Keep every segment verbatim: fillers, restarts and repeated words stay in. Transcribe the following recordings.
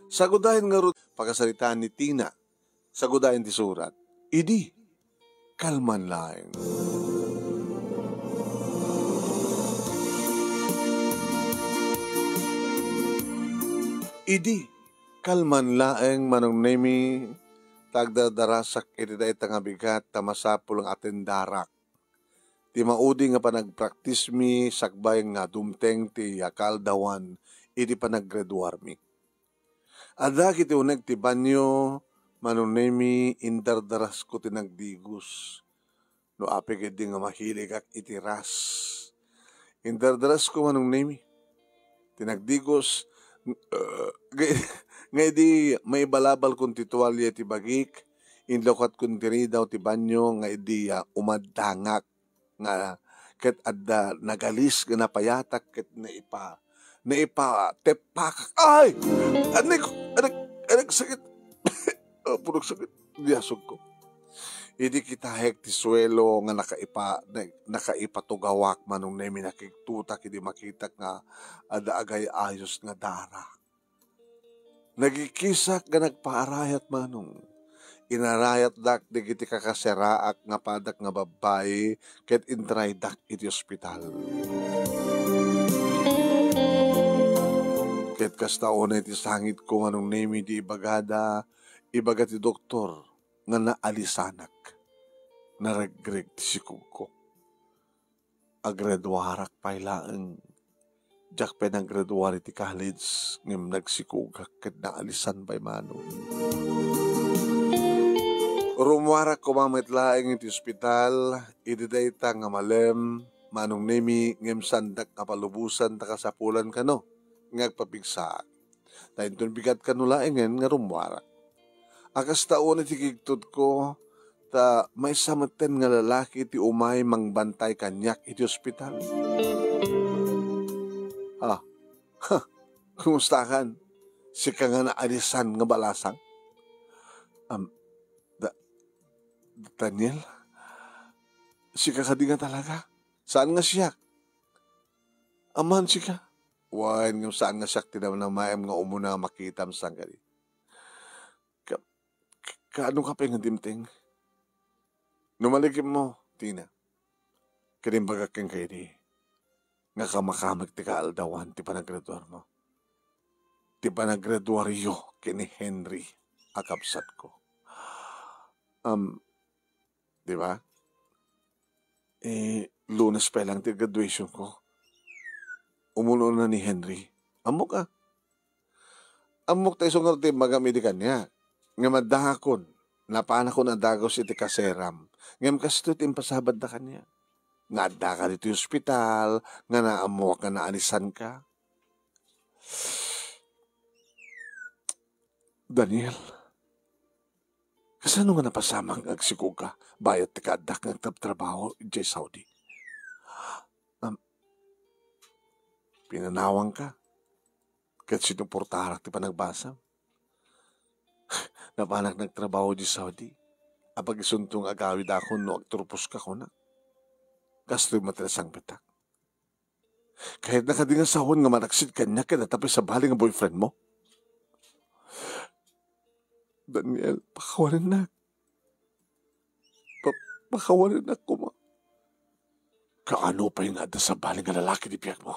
Sagudayen ngarud, pakasaritaan ni Tina. Sagudayen ti surat. Idi, kalman laeng. Idi, kalman laeng, Manong Nemi, ta agdardarasak iti dayta nga bigat ta masapul nga atendarak. Ti maudi nga panagpraktismi sakbay nga dumteng ti, ah, kaaldawan iti panaggraduarmi. Adda ket ti uneg ti banio, Manong Nemi, indardarasko ti nagdigos. No apay ketdi nga mahiligak iti ras. Indardarasko, Manong Nemi. Ti nagdigos, nga, nga idi maibalabalkon ti tualia iti bagik, inlukatkon ti ridaw ti banio nga idi, ah, umaddangak nga ket adda nagalis nga napayatak ket naipa-, naipatepakak. Ay! Anik, anik, anik sakit. Apo, nagsakit. Diasogko. Idi kitaek ti suelo nga nakaipa-, na-, nakaipatugawak, Manong Nemi, nakigtutak idi makitak nga adda agay-ayos nga dara. Nagikisak nga nagpaarayat, Manong. Inarayatdak dagiti kakaseraak nga padak nga babbai ket intraydak iti ospital. Ket kasta unay ti sangitko, Manong Nemi, di ibagada, ibaga ti doktor nga naalisanak. Naregreg ti sikogko. Agraduarak pay laeng. Diak pay naggraduar iti college, ngem nagsikogak ket naalisan pay, Manong. Rummuarak koma met laeng iti ospital, idi dayta nga malem, Manong Nemi, ngem saandak nga palubosan ta kasapulan kano nga agpapigsaak. Ta inton bigat kano laengen nga rummuarak. A kasta unay ti kigtotko, ta maysa metten nga lalaki ti umay mangbantay kaniak iti ospital. Ah, ha, kumustakan? Sika nga naalisan nga balasang? Am, Da-, Daniel? Sika kadi nga talaga? Saan nga siak? Aman sika? Wen, ngem saan nga siak ti namnamaem nga umuna a makitam saan kadi. Ka-, ka-, kaano ka pay nga dimteng? No malikem mo, Tina, ket imbagak kenka idi nga kamakamek ti kaaldawan ti panagraduarmo. Ti panagraduaryo ken ni Henry a kabsatko. Am, di ba? Eh, Lunes pa lang ti graduation ko. Umuna ni Henry. Ammok, ah. Ammok ta isu ngarud ti imbagam idi kaniak. Ngem addakon, napanakon a dagus iti kaseram. Ngem kastoy ti impasabadda kaniak. Nga addaka ditoy ospital, nga naammoak nga naalisanka. Daniel, kasano nga napasamak nga agsikogka bayat ti kaaddak nga agtrabtrabaho idiay Saudi? Am, pinanawanka ket sinuportarak ti panagbasam. Napanak nagtrabaho idiay Saudi. Apag isunto nga agawidakon no agturposka kunak. Kastoy met ti nasangpetak. Kayatna kadi nga sawen nga manaksid kaniak ken adda pay sabali nga boyfriend mo? Daniel, pakawanennak. Pa-, pakawanennak koma. Kaano pay nga adda sabali nga lalaki ti biag mo?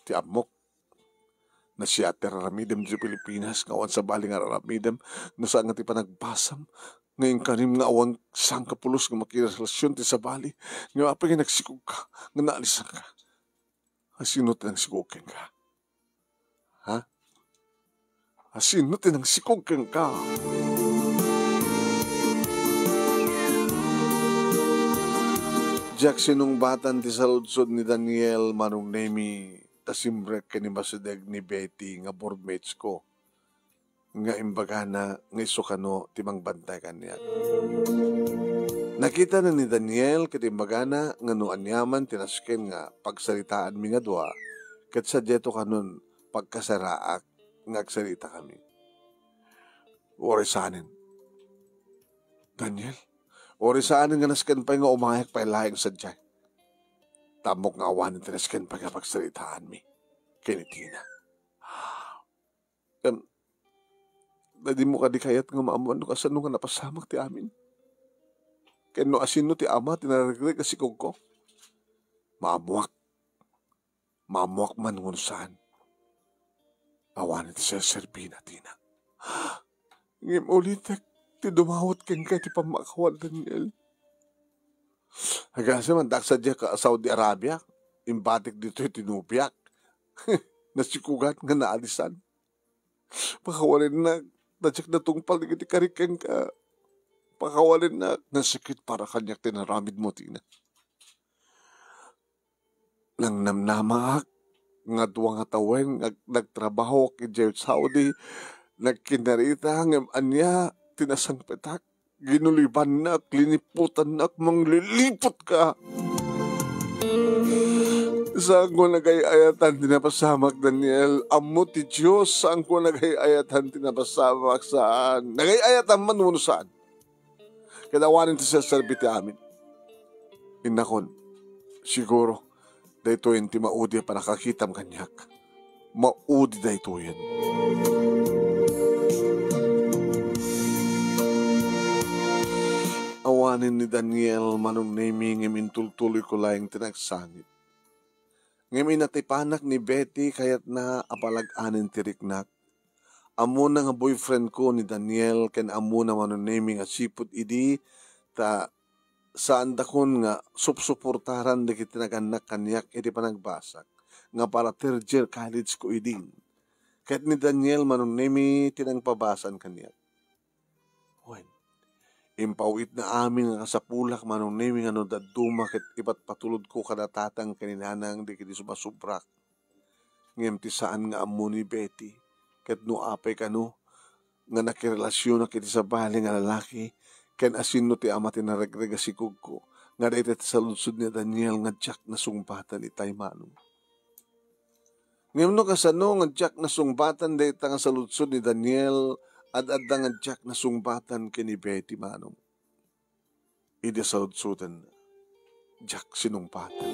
Ti ammok, nasiat ti ar-aramidem ditoy Pilipinas nga awan sabali nga ar-aramidem, no saan nga ti panagbasam nga inkanem nga awan sangkapulos nga makirelasion ti sabali nga apay nga nagsikogka nga naalisanka. Asino ti nagsikog kenka? Ha? Asino ti nangsikog kenka? Diak sinungbatan ti saludsod ni Daniel, Manong Nemi, ta simrek ken ni Basideg ni Betty nga boardmates ko, nga imbagana nga isu kano ti mangbantay kaniak. Nakitana ni Daniel ket imbagana nga no aniaman ti nasken nga pagsaritaanmi nga dua, ket sadiay to kanon pagkasaraak nga agsaritakami. Uray saanen. Daniel, uray saanen nga nasken pay nga umayak pay laeng sadiay. Ta ammok nga awanen ti nasken pay nga pagsaritaanmi. ken ni Tina. Em, Daddy mo kadi kayat nga maammuan no kasano nga napasamak ti amin? Ken no asino ti ama ti naregreg a sikugko? Maammuak. Maammuak man wenno saan. Awanen ti serserbina, Tina. Ngem ulitek ti dumawat kenka ti pammakawan, Daniel. Agasem, addak sadiay ka Saudi Arabia, imbatik ditoy ti nobiak. Nasikugan nga naalisan. Pakawalennak, ta diak natungpal dagiti karik kenka. Pakawalennak, nasakit para kaniak ti inaramidmo, Tina. Nangnamnamaak nga dua nga tawen nga ag-, nagtrabahok idiay Saudi, nagkinnarita, ngem ania ti nasangpetak? Ginulibannak, liniputannak, mangliliputka. Saanko nagay-ayatan ti napasamak, Daniel. Ammo ti Dios, saanko nagay-ayatan ti napasamak, saan. Nagay-ayatan man wenno saan. Ket awanen ti serserbi ti amin. Innakon, siguro, daytoyen ti maudi a pannakakitam kaniak. Maudi daytoyen. Awanen ni Daniel, Manong Nemi, ngem intultuloyko laeng ti nagsangit. Ngem inatipanak ni Betty kayatna a palag-anen ti riknak. Ammona nga boyfriendko ni Daniel ken ammona, Manong Nemi, nga sipud idi ta saandakon nga supsuportaran dagiti nagannak kaniak iti panagbasak nga para third year college ko idi. Ket ni Daniel, Manong Nemi, ti nangpabasan kaniak. Wen, impaw-itna amin nga kasapulak, Manong Nemi, nga no dadduma ket ipatpatulodko kada tatang ken ni nanang dagiti sumasobrak. Ngem ti saan nga ammo ni Betty, ket no apay kano nga nakirelasionak iti sabali nga lalaki, ken asino ti ama ti naregreg a sikugko, nga dayta ti saludsod ni Daniel nga diak nasungbatan itay, Manong. Ngem no kasano nga diak nasungbatan dayta nga saludsod ni Daniel, ad-adda nga diak nasungbatan ken ni Betty, Manong. Idi saludsoden, diak sinungpatan.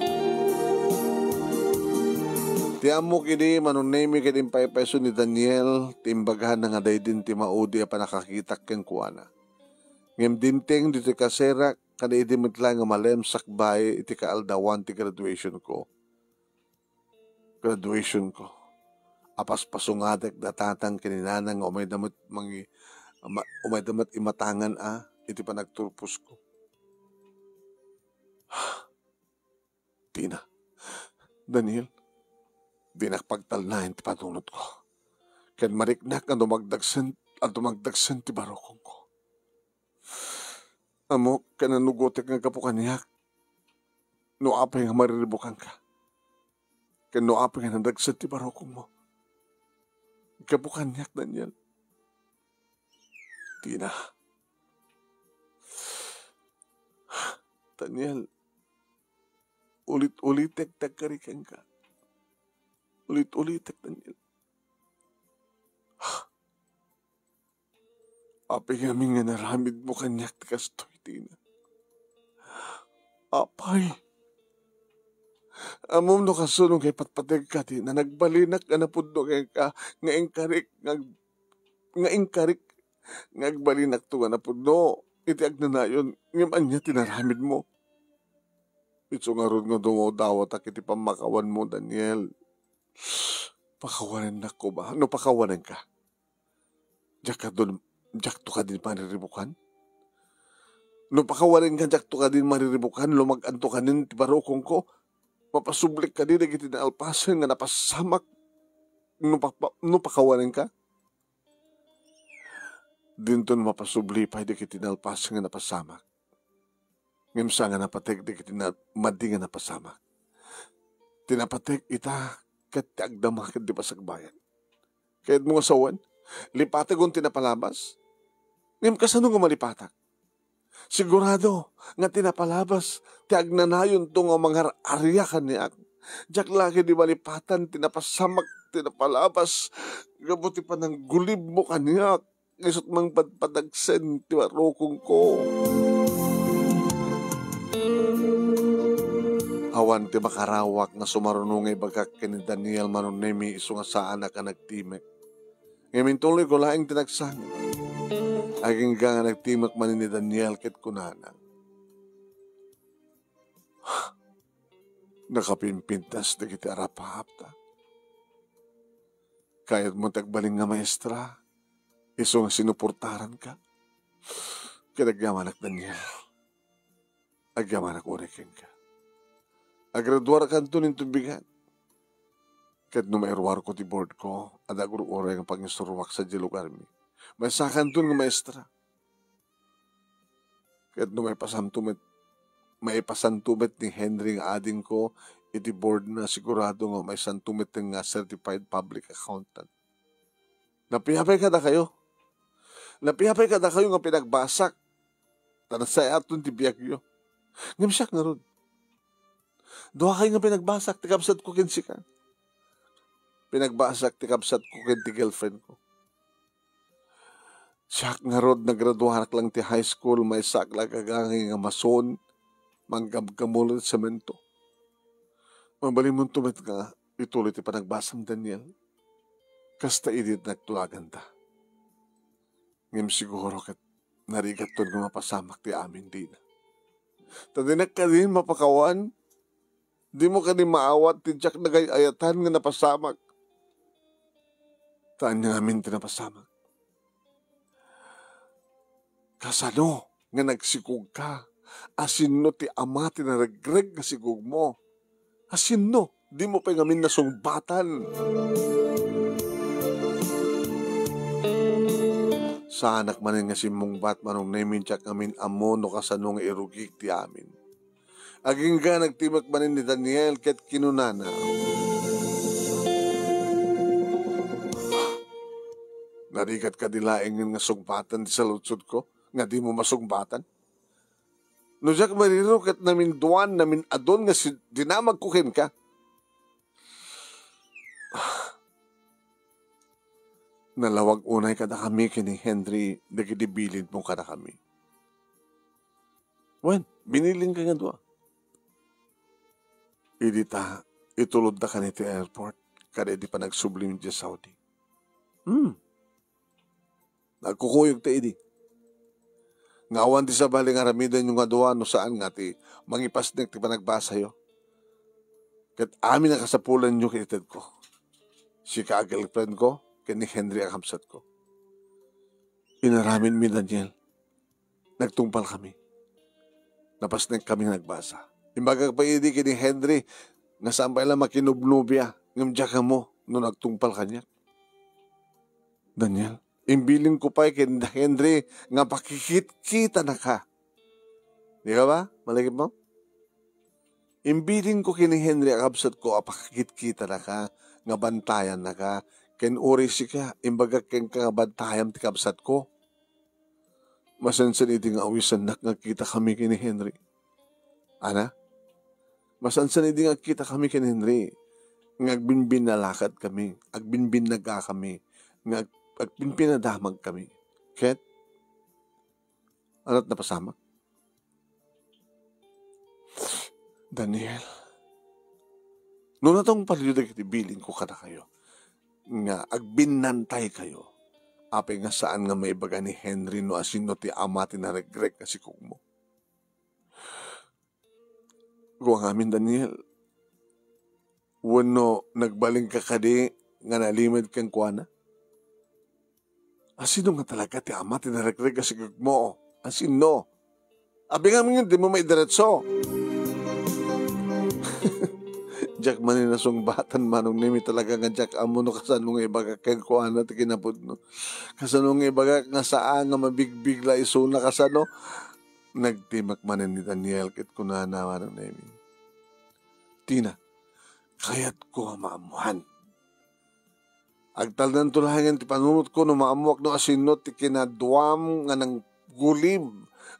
Ti ammok idi, Manong Nemi, ket impaypayso ni Daniel ti imbagana nga daydin ti maudi a pannakakitak kenkuana. Ngem dimteng ditoy kaserak, kada idi met laeng nga malem sakbay iti kaaldawan ti graduationko. Graduationko. Apaspasungatek da tatang ken ni nanang nga umayda met mangi-, ma-, umayda met imatangan a iti panagturposko. Tina, Daniel, dinak pagtalnaen ti panunotko. Ken mariknak a dumagdagsen, a dumagdagsen ti barukongko. Ammok ken nanugotek nga gapu kaniak no apay nga mariribukanka. Ken no apay nga nadagsen ti barukongmo. Gapu kaniak, Daniel. Tina. Daniel, ulit-ulitek ti agkari kenka. Ulit-ulitek, Daniel. Apay ngamin nga naramidmo kaniak ti kastoy, Tina? Apay? Ammom no kasano nga ipatpategka, Tina? Nagbalinak nga napudno kenka nga inkarik nga, nga inkarik nga agbalinakto nga napudno iti agnanayon, ngem ania ti naramidmo? Isu ngarud nga dumawdawatak iti pammakawanmo, Daniel. Pakawanennak koma? No pakawanenka, diak kadun-, diakto kadin mariribukan? No pakawanenka, diakto kadin mariribukan, lumag-anto kadin ti barukongko? Mapasublik kadi dagiti naalpasen nga napasamak no pa-, pa-, no pakawanenka? Dinton mapasubli pay dagiti nalpas nga napasamak. Ngem saan nga napateg dagiti na-, madi nga napasamak. Ti napateg ita ket ti agdama ket di pasagbayan. Kayatmo nga sawen, lipateg on ti napalabas? Ngem kasano nga malipatak? Sigurado nga ti napalabas ti agnanayonto nga mangar-aria kaniak. Diak la ketdi malipatan ti napasamak ti napalabas gapu ti pananggulibmo kaniak. Isut' mangpadpadagsen ti barukongko. Aw, Awan ti makarawak nga sumaruno nga ibagak ken ni Daniel, Manong Nemi, isu nga saanak a nagtimek. Ngem intuloyko laeng ti nagsangit. Agingga nga nagtimek manen ni Daniel ket kunana, "Nakapimpintas dagiti arap-apta. Kayatmo ti agbalin nga maestra, isu nga sinuportaranka. Ket agyamanak, Daniel. Agyamanak unay kenka. Agraduarkanton inton bigat. Ket no mairuarko ti boardko, adda agur-uray nga pangisuruak sadiay lugarmi. Maysakanton nga maestra. Ket no maipasanto met, maipasanto met ni Henry nga adingko iti boardna, sigurado nga maisanto met nga certified public accountant." Napiapay kadakayo. Napiapay kadakayo nga pinagbasak. Ta nasayaton ti biagyo. Ngem siak ngarud, duakay nga pinagbasak ti kabsatko ken sika. Pinagbasak ti kabsatko ken ti girlfriendko. Siak ngarud, nagraduarak lang ti high school, maysaak la agagangay nga mason, manggamgamula ti semento. Mabalinmonto met nga ituloy ti panagbasam, Daniel. Kasta idi nagtulaganta. Ngem siguro ket narigatton nga mapasamak ti amin dina. Ta dinak kadi mapakawan, dimo kadi maawat ti diak nagay-ayatan nga napasamak. Ta ania ngamin ti napasamak. Kasano nga nagsikogka? Asinno ti ama ti naregreg nga sikogmo? Asinno? Dimo pay ngamin nasungbatan. Saanak manen nga simmungbat, Manong Nemi, diak ngamin ammo no kasano nga irugik ti amin. Agingga nagtimek manen ni Daniel ket kinunana, "Narigat kadi laengen nga sungbatan ti saludsodko nga dimo masungbatan? No diak mariro ket naminduan, namin-adun nga si-, dinamagko kenka." Nalawag unay kadakami ken ni Henry dagiti bilinmo kadakami. Wen, binilinka nga dua. Idi ta, itulodda kan iti airport, kada iti panagsublim idiay Saudi. Hmm. Nagkukuyogta idi. Nga awan ti sabali nga aramidenyo nga dua no saan nga ti mangipasnek ti panagbasayo. Ket amin a kasapulanyo ket itedko. Sika a girlfriendko, ken ni Henry a kabsatko. Inaramidmi, Daniel. Nagtungpalkami. Napasnekkami nga nagbasa. Imbagak pay idi ken ni Henry nga saan pay la makinubnobia, ngem diak ammo no nagtungpal kaniak. Daniel, imbilinko pay ken Henry nga pakikitkitanaka. Di ka ba? Malagipmo? Imbilinko ken ni Henry a kabsatko a pakikitkitanaka, nga bantayannaka, ken uray sika, imbagak kenka nga bantayam ti kabsatko. Masansan idi nga awisannak nga agkitakami ken ni Henry. Ana? Masansan idi nga agkitakami ken Henry, nga agbinbinnalakadkami, agbinbinnagakami, nga ag-, agpinpinadamagkami. Ket, ania ti napasamak? Daniel, no natungpalyo dagiti bilinko kadakayo, nga agbinnantaykayo, apay nga saan nga maibaga ni Henry no asino ti ama ti naregreg nga sikogmo? Kua ngamin, Daniel, wenno nagbalinka kadi nga nalimed kenkuana? Asino nga talaga ti ama ti naregreg a sikogmo? Asino? Abi ngamin nga dimo maidiretso. Diak manen nasungbatan, Manong Nemi, talaga nga diak ammo no kasano nga ibagak kenkuana ti kinapudno. Kasano nga ibagak nga saan nga mabigbig la isuna, kasano? Nagtimek manen ni Daniel ket kunana, Manong Nemi, "Tina, kayatko nga maammoan. Agtalnanto laengen ti panunotko no maammoak no asino ti kinaduam nga nanggulib,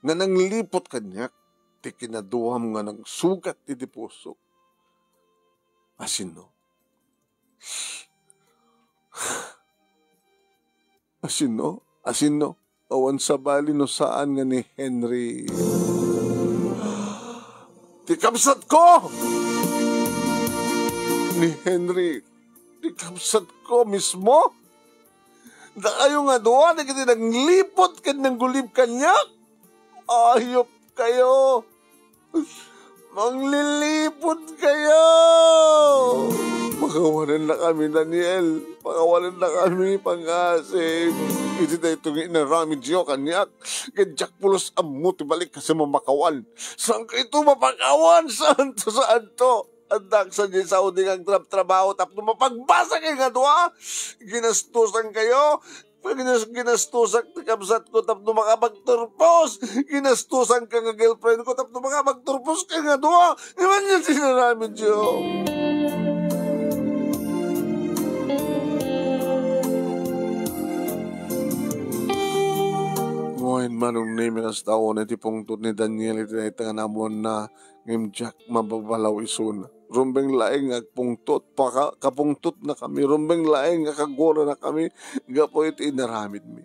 nga nangliput kaniak, ti kinaduam nga nangsugat iti pusok. Asino? Asino? Asino? Awan sabali no saan nga ni Henry ti kabsatko!" ni Henry, ti kabsatko mismo? Dakayo nga dua dagiti nangliput ken nanggulib kaniak? Ayup kayo! Mangliliput kayo! Pakawanennakami, Daniel. Pakawanennakami, pangasip. Iti daytoy nga inaramidyo kaniak, ket diak pulos ammo ti balik kas mamakawan. Saan kayto mapakawan? Saanto, saanto? Addak sadiay Saudi nga agtrabtrabaho tapno mapagbasakay nga dua. Ginastosan kayo. Ginas-, ginastosak ti kabsatko tapno makapagturpos. Ginastosan ka nga girlfriend ko tapno makapagturpos ka nga dua. Ngem ania ti inaramidyo? Wen, Manong Nemi, kasta unay ti pungtot ni Daniel iti dayta nga naammoanna, ngem diak mababalaw isuna. Rumbeng laeng nga agpungtot, paka-, kapungtotnakami, rumbeng laeng nga kaguranakami gapu iti inaramidmi.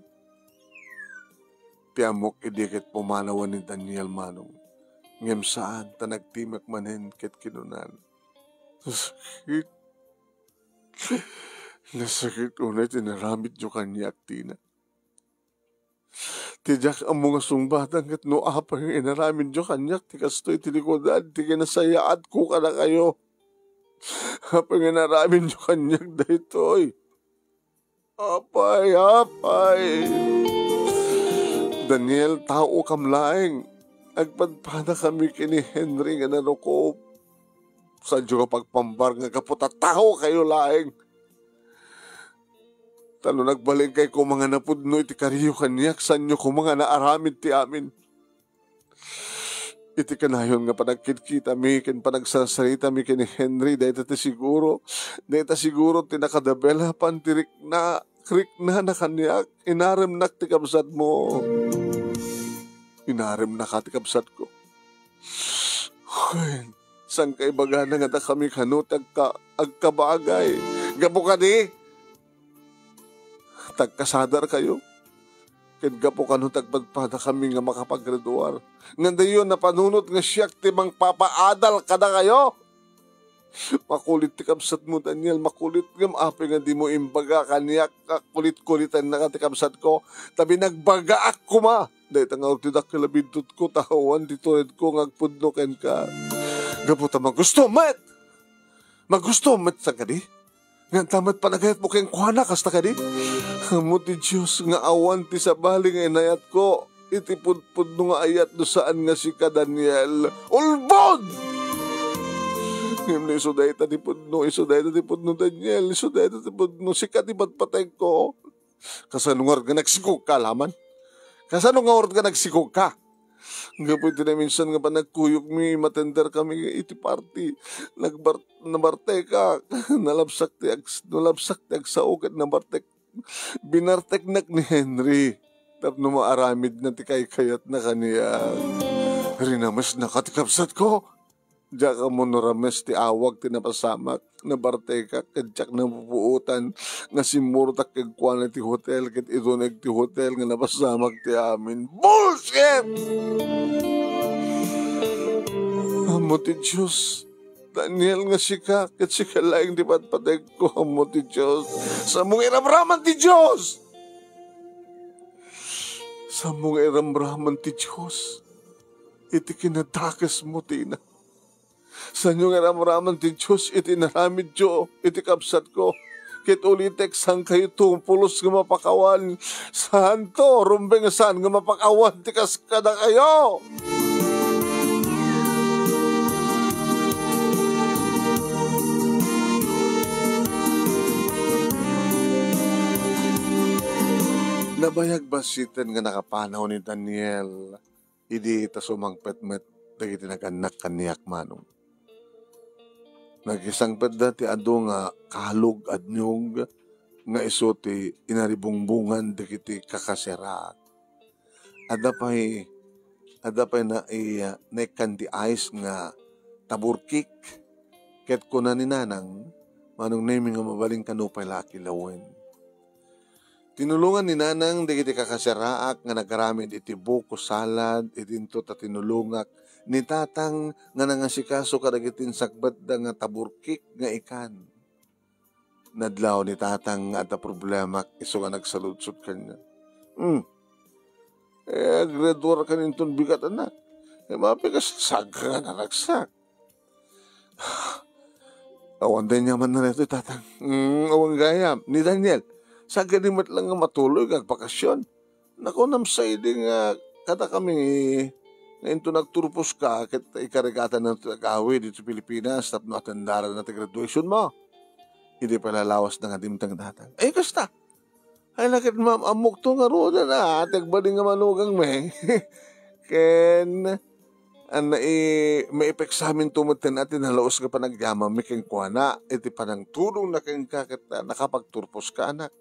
Ti ammok idi ket pumanawen ni Daniel, Manong. Ngem saan, ta nagtimek manen ket kinunana, "Nasakit. Nasakit unay ti inaramidyo kaniak, Tina. Ti diak ammo nga sungbatan ket no apay nga inaramidyo kaniak ti kastoy ti likudan ti kinasayaatko kadakayo. Apay nga inaramidyo kaniak daytoy? Apay, apay. Daniel, taokam laeng. Agpadpadakami ken ni Henry nga narukob. Saanyo nga pagpambar nga gapu ta tao kayo laeng. Ta no nagbalin kay koma nga napudno iti kariyo kaniak, saanyo koma nga naaramid ti amin. Iti kanayon nga panagkitkitami ken panagsarsaritamin ken ni Henry, dayta ti siguro, dayta siguro ti nakadabela pan ti rikna, riknana kaniak, inaremnak ti kabsatmo. Inaremnaka ti kabsatko. Wen, saan ka ibagana nga dakami kano ti agka-, agkabagay? Gapu kadi, tagkasadarkayo. Ket gapu kano, tagpadpadakami nga makapagriduar. Ngem diyo napanunot nga siak ti mangpapaadal kadakayo. Makulit ti kabsatmo, Daniel, makulit. Ngem apay nga dimo imbaga kaniak a kulit-kulitennaka ti kabsatko? Ta binagbagaak koma. Dayta ngarud ti dakkel a bidutko, ta awan ti turedko nga agpudno kenka. Gapu ta magusto met! Magusto met, saan kadi? Nga adda met panagayatmo kenkuana, kasta kadi? Ammo ti Dios nga awan ti sabali nga inayatko iti pudpudno nga ayat no saan nga sika, Daniel. Ulbod! Ngem no isu dayta ti pudno, isu dayta ti pudno, Daniel, isu dayta ti pudno, sika ti patpategko. Kasano ngarud nga nagsikogka, Laman? Kasano ngarud nga nagsikogka? Gapu iti naminsan nga panagkuyogmi, matenderkami iti party. Nagbar-, nabartekak. Nalabsak ti ag-, nalabsak ti agsao ket nabartek. Binarteknak ni Henry tapno maaramidna ti kaykayatna kaniak. Rinamesnaka ti kabsatko. Diak ammo no rames ti awag ti napasamak, nabartekak, ket diak napupuotan nga simmurtak kenkuana iti hotel, ket iduneg ti hotel nga napasamak ti amin. Bullshit! Ammo ti Dios, Daniel, nga sika, ket sika laeng ti patpategko, ammo ti Dios. Sammo nga iramraman ti Dios! Sammo nga iramraman ti Dios iti kinadakesmo, Tina. Saanyo nga iramraman ti Dios iti inaramidyo iti kabsatko. Ket ulitek, saan kayo pulos nga mapakawan. Saanto, rumbeng saan nga mapakawan ti kas kadakayo. Nabayag bassiten nga nakapanaw ni Daniel idi ta sumangpet met dagiti nagannak kaniak, Manong. Nagisangpetda ti adu nga kalog a nyog nga isu ti inaribungbongan dagiti kakasiraak. Adda pay, adda pay na-, i-, naikkan ti ice nga taburkik. Ket kuna ni Nanang, Manong Nemi, nga mabalin kano pay la a kilawen. Tinulongan ni Nanang dagiti kakasiraak nga nagaramid iti buko salad, idinto ta tinulongak ni Tatang nga nangasikaso kadagiti insakbetda nga taburkik nga ikan. Nadlaw ni Tatang nga adda problemak, isu nga nagsaludsod kaniak. Hmm. Eh, grade one ka inton bigat, anak. Eh, mapikas sagka nga naragsak. Awan dayta aniamanna daytoy, Tatang. Hmm, awan gayam. Ni Daniel, sagani met lang nga matuloy nga agbakasyon. Nakunam sa idi nga kadakami nga inton agturpos ka, ket ikarigatan na ti agawid iti Pilipinas tapno atendaran na ti graduation mo. Idi pay lalawas na nga dimteng, Tatang. Ay, kasta. Ay, naket, ma'am, ammok to nga rudan, ah, ti agbalin nga manugang mi. Ken, anna, i-, maipeksamin to met ten ati nalaus nga panagyaman mi kenkuana, iti panangtulong na kenka, ket, ah, nakapagturpos ka, anak.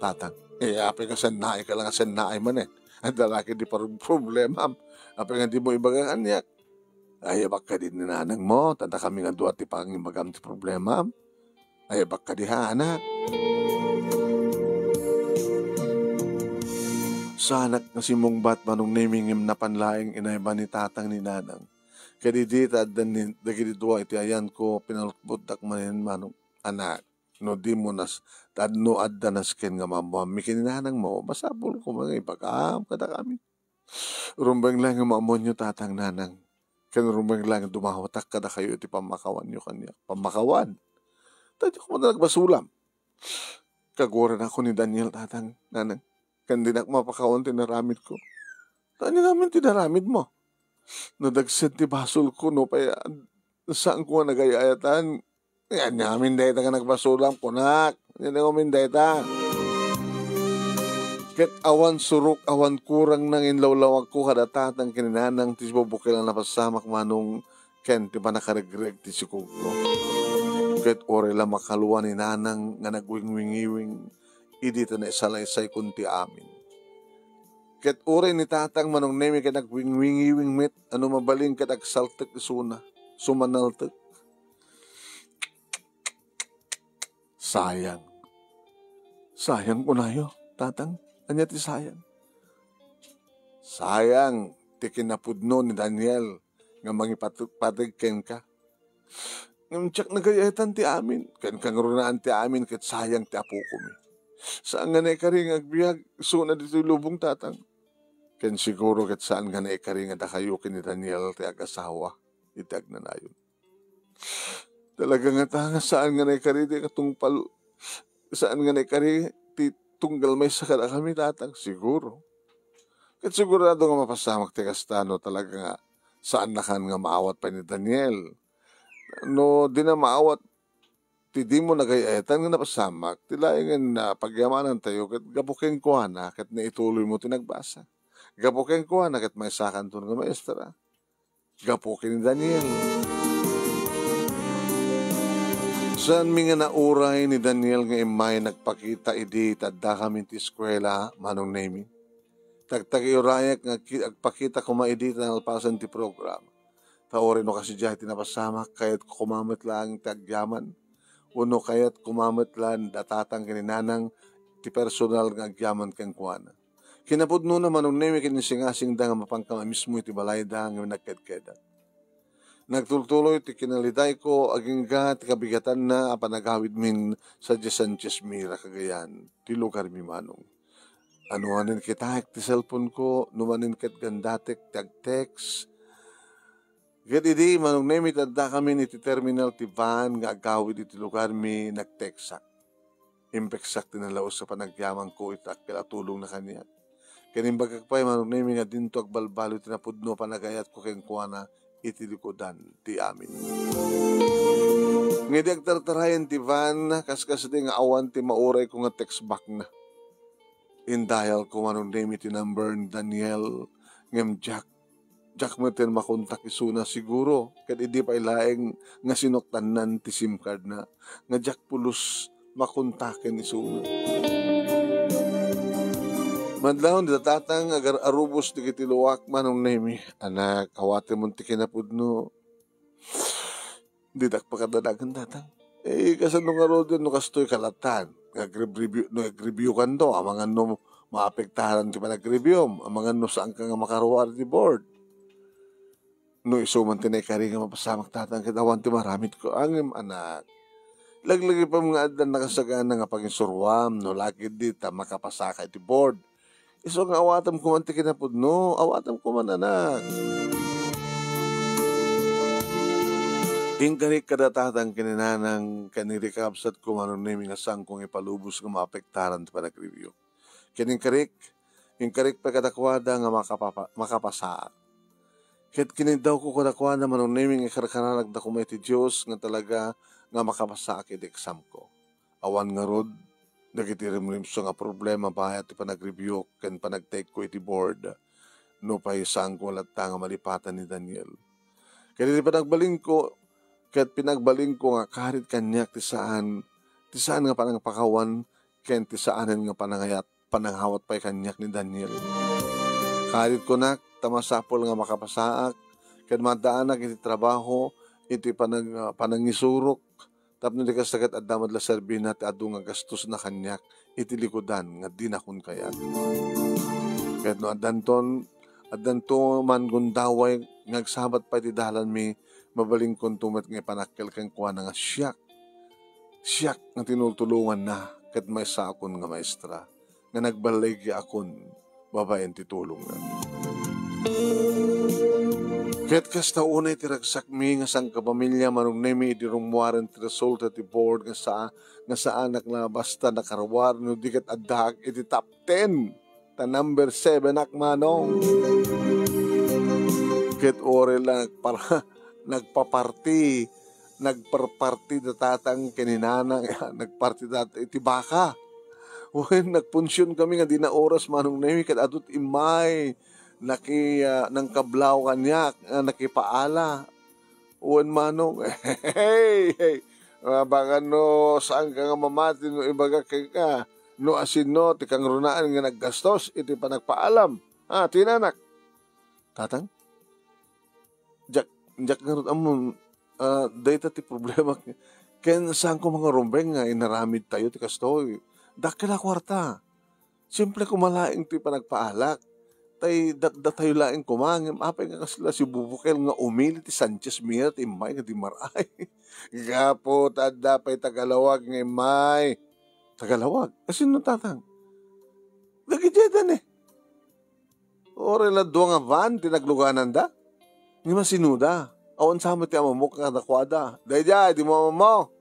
Tatang, eh, apay nga sannaay ka lang, sannaay manen. Adda la ket di par-, problema. Apay nga di mo ibaga kaniak? Ay, abak kadi ni nanang mo, ta dakami nga dua ti pangimbagam ti problema. Ay, abak kadi ha, anak? Saanak nga simmungbat, Manong Nemi, ngem napan laeng inayban ni Tatang ni Nanang. Ket idi ta addan ni, dagiti dua iti ayanko, pinalutbotdak manen, Manong, anak. No di mo nas-, ta no adda nasken nga maammoanmi ken ni nanang mo, masapul koma nga ibagam kadakami. Rumbeng laeng nga maammoanyo, Tatang, Nanang. Ken rumbeng laeng nga dumawatak kadakayo iti pammakawanyo kaniak. Pammakawan? Ta diak koma nagbasulam. Kaguaranakon ni Daniel, Tatang, Nanang. Ken dinak mapakawan ti naramidko. Ta ania ngamin ti naramidmo? Nadagsen ti basolko, no pay, ah, saanko nga nagay-ayatan. Ania ngamin dayta nga nagbasulam, kunak? Ania ngamin dayta? Ket awan surok, awan kurang nga inlawlawagko kada Tatang ken ni Nanang ti bubukel a napasamak, Manong, ken ti pannakaregreg ti sikogko. Ket uray la makalua ni Nanang nga nagwingwingiwing, idi ta naisalaysay kon ti amin. Ket uray ni Tatang, Manong Nemi, ket nagwingwingiwing met, ano mabalin ket agsaltek isuna, sumanaltek. Sayang. Sayang kunayo, Tatang. Ania ti sayang? Sayang ti kinapudno ni Daniel nga mangipateg kenka. Ngem diak nagay-ayatan ti amin. Ken kangrunaan ti amin ket sayang ti apokomi. Saan nga naikari nga agbiag isuna ditoy lubong, Tatang. Ken siguro ket saan nga naikari nga dakayo ken ni Daniel ti agasawa iti agnanayon. Talaga ngata nga saan nga naikari ti katungpal, saan nga naikari ti tunggal maysa kadakami, Tatang, siguro. Ket sigurado nga mapasamak ti kasta no talaga nga saannakan nga maawat pay ni Daniel. No dina maawat ti dimo nagay-ayatan nga napasamak, ti laengen a pagyamanantayo ket gapu kenkuana ket naituloymo ti nagbasa. Gapu kenkuana ket maysakanton nga maestra. Gapu ken ni Daniel. Saanmi nga nauray ni Daniel nga immay nagpakita idi ta addakami ti eskuela, Manong Nemi. Tagtagiurayak nga agki-, agpakita koma idi ta nalpasen ti programa. Ta uray no kasidiay ti napasamak, kayatko koma met laeng ti agyaman. Wenno kayat koma met laeng da Tatang ken ni Nanang ti personal nga agyaman kenkuana. Kinapudnona, Manong Nemi, ket insingasingda nga mapanka mamismo iti balayda ngem nagkedkedak. Nagtultuloy ti kinalidayko agingga ti kabigatanna a panagawidmin sadiay Sanchez Mira, Cagayan, ti lugarmi, Manong. Ano manen kitaek ti cellphoneko, no manen ket gandatek ti agtext. Ket idi, Manong Nemi, ta addakamin iti terminal ti van nga agawid iti lugarmi, nagteksak. Impeksak ti nalaus a panagyamanko iti agkilatulongna kaniak. Ken imbagak pay, Manong Nemi, nga dinto agbalbaliw ti napudno a panagayatko kenkuana iti likudan ti amin. Ngem idi agtartarayen ti van, kaskasdi nga awan ti maurayko nga text backna. Indayalko, Manong Nemi, ti number ni Daniel, ngem diak, diak met makontak isuna siguro, ket idi pay laeng nga sinuktannan ti sim cardna, nga diak pulos makontaken isuna. Madlaw ni Tatang agar-arubos dagiti luak, Manong Nemi. Anak, awatemon ti kinapudno. Ditak pakadanagan, Tatang. Eh, kasano ngaruden no kastoy kalatan? Nga agrib-, review, no agreview kanto, amangan no maapektaran ti panagreviewm, amangan no saanka nga makaruar iti board. No isu man ti naikari nga mapasamak, Tatang, ket awan ti maramidko. Ngem, anak, Laglagipem nga addan nakasagana nga panginsuroam, no la ketdi ta makapasaka iti board. Isu nga awatem koman ti kinapudno, awatem koman, anak. Inkarik kada tatang ken ni nanang ken iti kakabsatko, Manong Nemi, nga saanko nga ipalubos nga maapektaran ti panagrebyuk. Ken inkarik, inkarik pay kadakuada nga makapapa-, makapasaak. Ket kiniddawko kadakuada, Manong Nemi, nga ikarkararagda koma iti Dios nga talaga nga makapasaak iti examko. Awan ngarud dagiti rimrimso nga problema bayat ti panagrebyuk ken panagtayekko iti board, nupay saanko latta nga malipatan ni Daniel. Ket iti panagbalinko, ket pinagbalinko nga karit kaniak ti saan, ti saan nga panangpakawan ken ti saanen nga panangayat, pananghawat pay kaniak ni Daniel. Karit kunak, ta masapul nga makapasaak, ket maddaanak iti trabaho, iti panag-, panangisurok, tapno di kasta ket adda met la serbina ti adu nga gastosna kaniak iti likudan nga dinakon kayat. Ket no addanton, addanto man gundaway nga agsabat pay ti dalanmi, mabalinkonto met nga ipanakkel kenkuana nga siak, siak nga tinultulonganna ket maysaakon nga maestra nga nagballigyaakon babaen ti tulongna. Ket kasta unay ti ragsakmi nga sangkapamilya, Manong Nemi, idi rummuaren ti resulta ti board nga sa-, nga saanak la basta nakaruar no di ket addaak iti top ten. Ta number seven ak, Manong. Ket uray la nagpar-, nagpaparti, nagparparti da tatang ken ni nanang, nagparti da iti baka. Wen, nagpunsion kami nga dina oras, Manong Nemi, ket adut immay naki-, ah, nangkablaw kaniak, ah, nakipaala. Wen, Manong, hey, hey, ah, baka no saanka nga mamati no ibaga kenka no asino ti kangrunaan nga naggastos iti panagpaalam. Ah, tinanak. Tatang? Diak, diak ngarud ammom, ah, dayta ti problema. Ken saanko mangarumbeng nga inaramidtayo ti kastoy. Dakkel a kuarta. Simple koma laeng ti panagpaalak. Tay datdatayo laeng koma, ngem apay nga kasla si Bubukel nga umili ti Sanchez Mira ti immay nga dimmaray? Gapu ta adda pay tagalawag nga immay. Tagalawag? Asino, tatang? Dagidiay da ni. Uray la dua nga van ti naglugananda. Ngem asino da? Awan sa met ti amamok kadakuada. Daydiay, di mo ammo.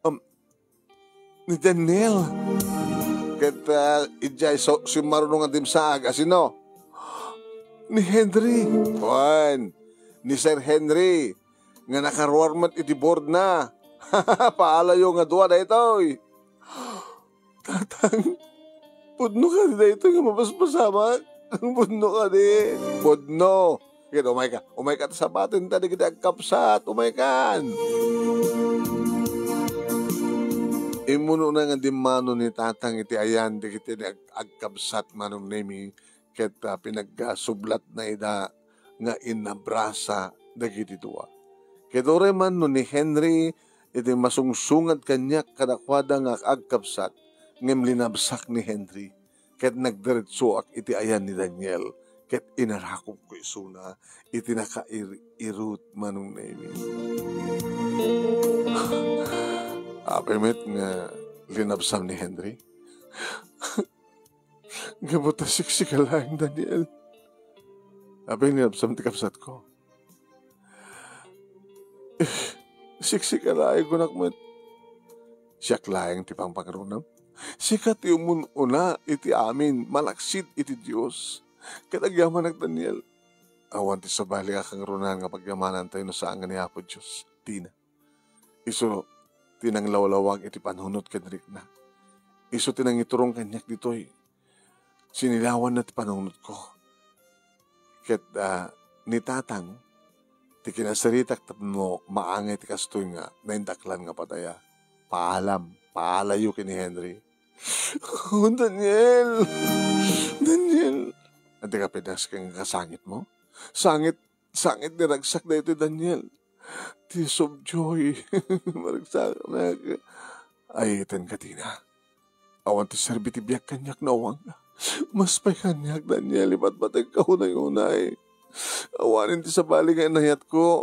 Um, ni Daniel. Ket, ah, idiay so, simmaruno nga dimsaag. Asino? Ni Henry. Wen, ni Sir Henry. Nga nakaruar met iti board na. Paalayo nga dua daytoy. Tatang, pudno kadi daytoy nga mapaspasamak? Pudno kadi? Pudno. Ket umayka, umayka ta sabaten ta dagiti agkabsat, umaykan. Immunona nga dimmano ni Tatang iti ayan dagiti ag-, agkabsat, Manong Nemi, ket, ah, pinagsublatna ida nga inabrasa dagiti dua. Ket uray man no ni Henry iti masungsungad kaniak kadakuada nga agkabsat, ngem linabsak ni Henry, ket nagdiretsoak iti ayan ni Daniel, ket inarakupko isuna iti nakair-irut, Manong Nemi. Apay met nga linabsam ni Henry? Gapu ta siksika laeng, Daniel. Apay nga linabsam ti kabsatko? Eh, siksika laeng, kunak met. Siak laeng ti pangpangrunam. Sika ti umun-una iti amin, malaksid iti Dios. Ket agyamanak, Daniel. Awan ti sabali a kangrunan nga pagyamanantayo no saan nga ni Apo Dios. Tina. Isu ti nanglawlawag iti panunot ken rikna. Isu ti nangiturong kaniak ditoy. Sinilawanna ti panunotko. Ket, ah, ni Tatang, ti kinasaritak tapno maangay ti kastoy nga naindaklan nga padaya. Paalam, paalayo ken ni Henry. Oh, Daniel! Daniel! Adda ka pinas ken kasangitmo? Sangit, sangit ni ragsak daytoy, Daniel. Tears of joy. Maragsakan. Ay, iten ka, Tina. Awan ti serbi ti biag kaniak no awan. Mas pay kaniak, Daniel, ipatpateg ka unay-unay. Awanen ti sabali nga inayatko.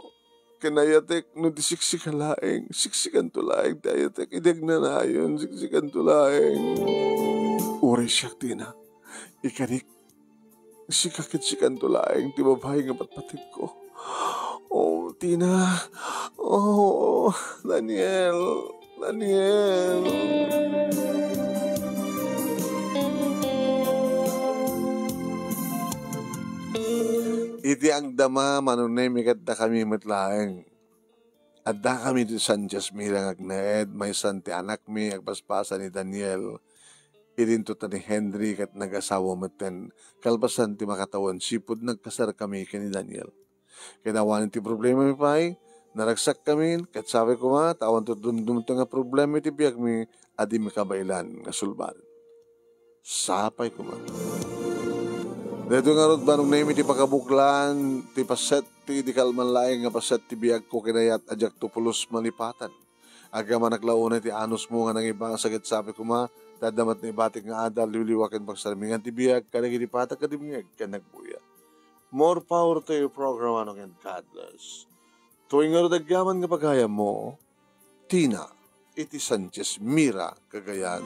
ken ayatek no di siksika laeng. Siksikanto laeng ti ayatek. Idi agnanayon, siksikanto laeng. Uray siak, Tina. Ikarik, sika ket sikanto laeng ti babai nga patpategko. Oh, Tina. Oh, Daniel. Daniel. Iti agdama, Manong Nemi ket dakami met laeng. Addakami iti Sanchez Mira nga agnaed, maysan ti anakmi, agbasbasa ni Daniel. Idinto ta ni Henry ket nagasawa metten. Kalpasan ti makatawen sipud, nagkasarkami ken ni Daniel. Ket awan ti problemami pay, naragsakkami, ket sapay koma, ta awan ti dumdumto nga problema iti biagmi a di mi kabaelan nga sulbaden. Sapay koma. Daytoy ngarud, Manong Nemi, ti pakabuklan, ti paset, ti idi kalman laeng nga paset ti biagko ken ayat a diakto pulos malipatan. Agyamanak la unay ti anusmo nga nangibasa ket sapay koma, ta adda met naibatik nga adal, liwliwa ken pagsarmingan ti biag kadagiti patag nga dimngeg ken nagbuya. More power to your program, Manong, and God bless. Tuwing ngarud agyaman nga pagayammo, Tina, iti Sanchez Mira, Cagayan.